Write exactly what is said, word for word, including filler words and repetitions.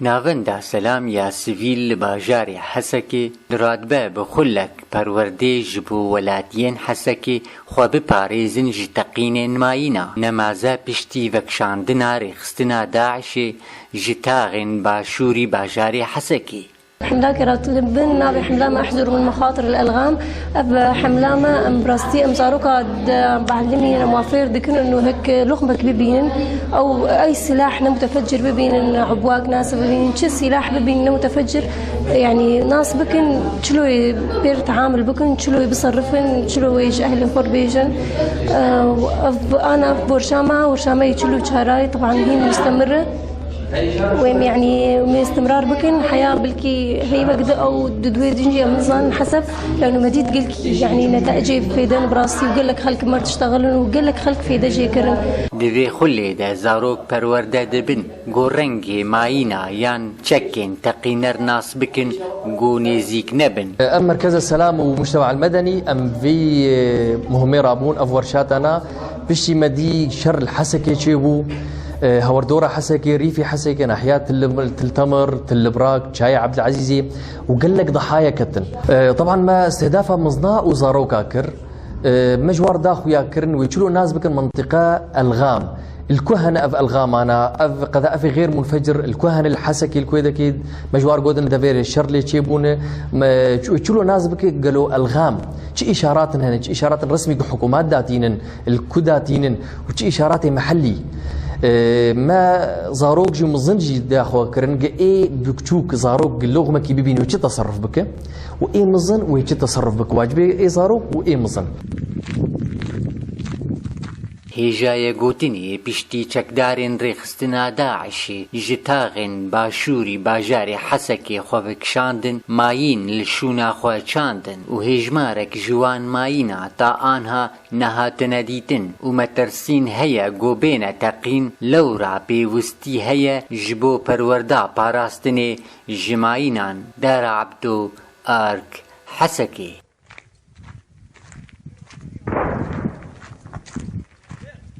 Navenda Selam ya Sivîl li bajarê Hesekê diratbe bi xulek perwerdê ji bo welatiyên Hesekê xwe biparêzin ji teqînên mayîna nemaze piştî vekişandina rêxistina DAIŞê ji taxên başûrî bajarê Hesekê. حملاك راتب بن نابي حملة ما أحذر من مخاطر الألغام. أب حملة ما أم براستي أم زاروكا بعلمي موافير دكن إنه هيك لخمك ببين أو أي سلاح متفجر ببين، عبواك ناس ببين، شي سلاح ببين متفجر، يعني ناس بكن شلو بير تعامل بكن شلو بيصرفن شلو ويش أهل خور بيجن. آه، أب- أنا بورشاما ورشاما يشلو شهراي طبعا هي مستمرة. ويم يعني من استمرار بكن حياة بلكي هي وقت أو ددوي دنجي مزان حسب، لأنه مديد قلك يعني نتائجي في دين براسي وقال لك خلك مرت تشتغلن وقال لك خلك في دجي كرن. Di vê xulê de zarok perwerde dibin, ku rengê mayîna yan çekên teqîner nas bikin, ku nêzîk nebin. Em Merkeza Selam û Mujtema El Medeni, em vî, e, muhimê rabûn, ev werşatana piştî me dî şer li Hesekê çêbû. E, hewerdora Hesekê, rîfî Hesekê, nahiya Til, Til Temir, Til Librak, Çayê Ebdilezîzê û gelek dihaya ketin. E, teban me îstihdafa mizna û zaroka kir. E, me ji war da xuya kirin wê çilo nas bikin mentiqa Elxam. Li ku hene ev elxamana, ev qedaifê xêr munfecir li ku hene li Hesekê, li Kuêdekê, me ji war gotin devêrê şer lê çêbûne. Me çi-, çilo nas bike gelo elxam çi îşaratin hene, çi îşaratin resmî ku hikûmat datînin, li ku datînin û çi îşaratê mehellî. E, me zarok jî mizin jî daxwe kirin, gi ê biçûk zarok gi loxmekî bibîne û çi teserruf bike û ê mizin wê çi teserruf bike, wacibê ê zarok û ê mizin. Hêjayê gotinê piştî çekdarên rêxistina DAIŞê ji taxên başûrî bajarê Hesekê xwe vekişandin, mayîn li şûna xwe çandin û hêjmarek ji wan mayîna ta anha nehatine dîtin û metirsîn heye ku bêne teqîn, lewra pêwistî heye ji bo perwerda parastinê ji mayînan. Dera Ebdo, Ark, Hesekê.